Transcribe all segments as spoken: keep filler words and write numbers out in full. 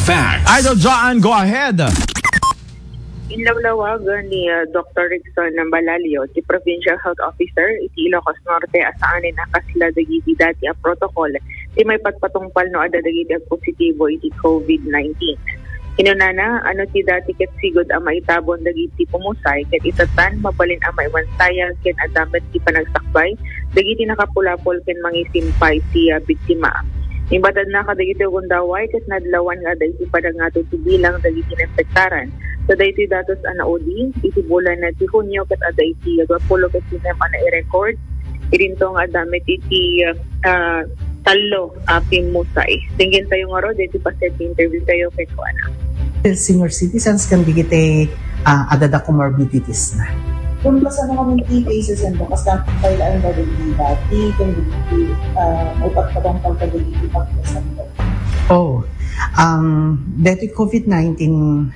Facts. Idol John, go ahead. Inlawlawag ni, uh, Doctor Rickson Balalio, ti Provincial Health Officer iti Ilocos Norte, a saanen a kasla dagiti dati a protocol ti maipatpatungpal no adda dagiti agpositibo iti covid nineteen. Kinunana, ano ti dati ket sigud a maitabon dagiti pumusay ket itattan mabalin a maimansayag ken adda met ti panagsakbay dagiti nakapulapol ken mangisimpay ti, ah, biktima. Imbatadna kadagiti gundaway ket nadlawan nga adda iti panagngatu ti bilang dagiti nainfektaran. Sa daytoy datos a naudi, iti bulan na ti Hunyo ket adda iti dua pulo ket siem a nairecord. Idinto nga adda met iti, ah, tallo a pimmusay. Denggen tayo ngarud iti paset ti interview tayo ken kuana. Senior citizens ken dagiti, ah, adda comorbidities na. Kung kasano kami ti cases and bakas lang pagkailaan ba din di dati, kung di, ah, upat ka bang pagkabili di pagkasano? Oh, um, dati covid nineteen,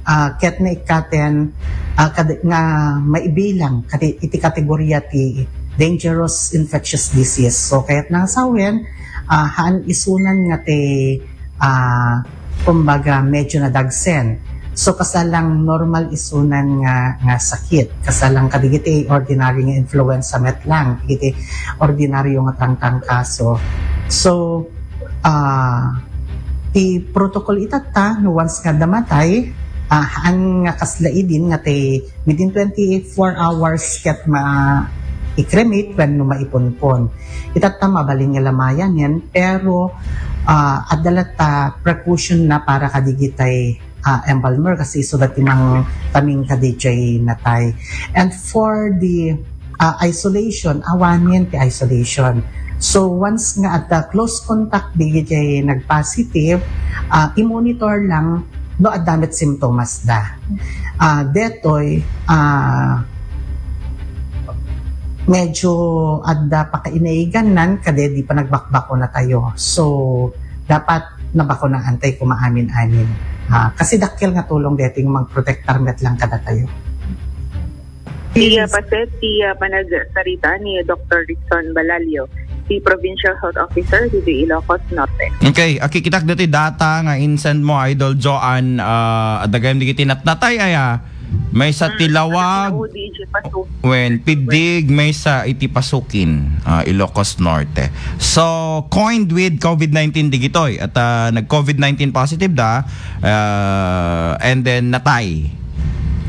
ah, ket naikkaten, ah, kad-, nga maibilang kati-, iti kategorya ti dangerous infectious disease. So, kayat na sawen, ah, haan isunan nga ti, ah, kumbaga, medyo nadagsen. So, kasalang normal isunan nga, nga sakit. Kasalang kadigiti ordinary nga influenza met lang, digiti ordinaryo nga trangtrangkaso. So, ah, ti protocol itatta, no once nga damatay, ah, haan nga kasla idin nga ti within twenty-four hours ket ma-, i-cremate wenno maipunpon. Itatta mabalin nga lamayanen, pero, ah, adda latta precaution na para kadigitay, ah, embalmer kasi isu dati mang taming kadijay natay. And for the, ah, isolation, awanen ti isolation. So, once nga adda close contact digitay nagpositive, ah, i-monitor lang no adda met simptomas da. Ah, detoy, ah, medyo adda pakainaigannan, kadi di pa nagbakbakuna tayo. So, dapat nabakunaan tayo kumaamin-amin. Ah, kasi dakkel nga tulong detoy nga magprotektar met lang kadatayo. Ti, ah, paset ti, ah, panagsarita ni Doctor Rickson Balalio, ti Provincial Health Officer ditoy Ilocos Norte. Okay, akikitak dati data nga insend mo, Idol Joan, ah, adda gayam digiti natnatay aya. Maysa ti Lawag, wen, Pidig, maysa iti Pasukin, ah, Ilocos Norte. So, coined with covid nineteen digitoy at, ah, nag-covid nineteen positive da, ah, and then natay.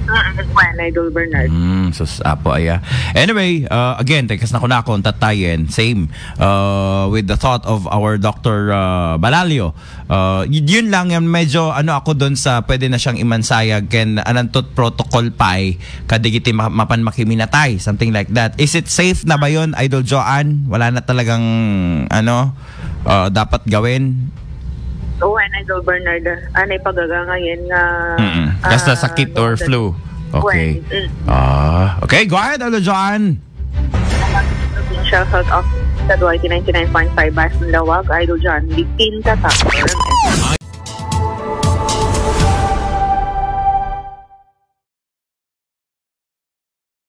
Mm, wen, Idol Bernard. Mm, sus, apo, aya. Anyway, uh, again, tekas na kunakon, tatayen, same, uh, with the thought of our Doctor, uh, Balalio. Uh, y-, yun lang yan, medyo ano ako dun sa pwede na siyang imansayag ken anantot protocol pay, kadigiti ma-, mapan makiminatay, something like that. Is it safe na ba yun, Idol Joan? Wala na talagang, ano, uh, dapat gawin? Wen, Idol Bernard, anay pagagangayen nga, mm-mm, basta ah, sakit or flu. Okay. Wen, mm. Ah, okay, go ahead, Idol Joan. Provincial Health Office, sa W I T ninety-nine point five Basin Lawag, Idol Joan, Bipin, Tatak,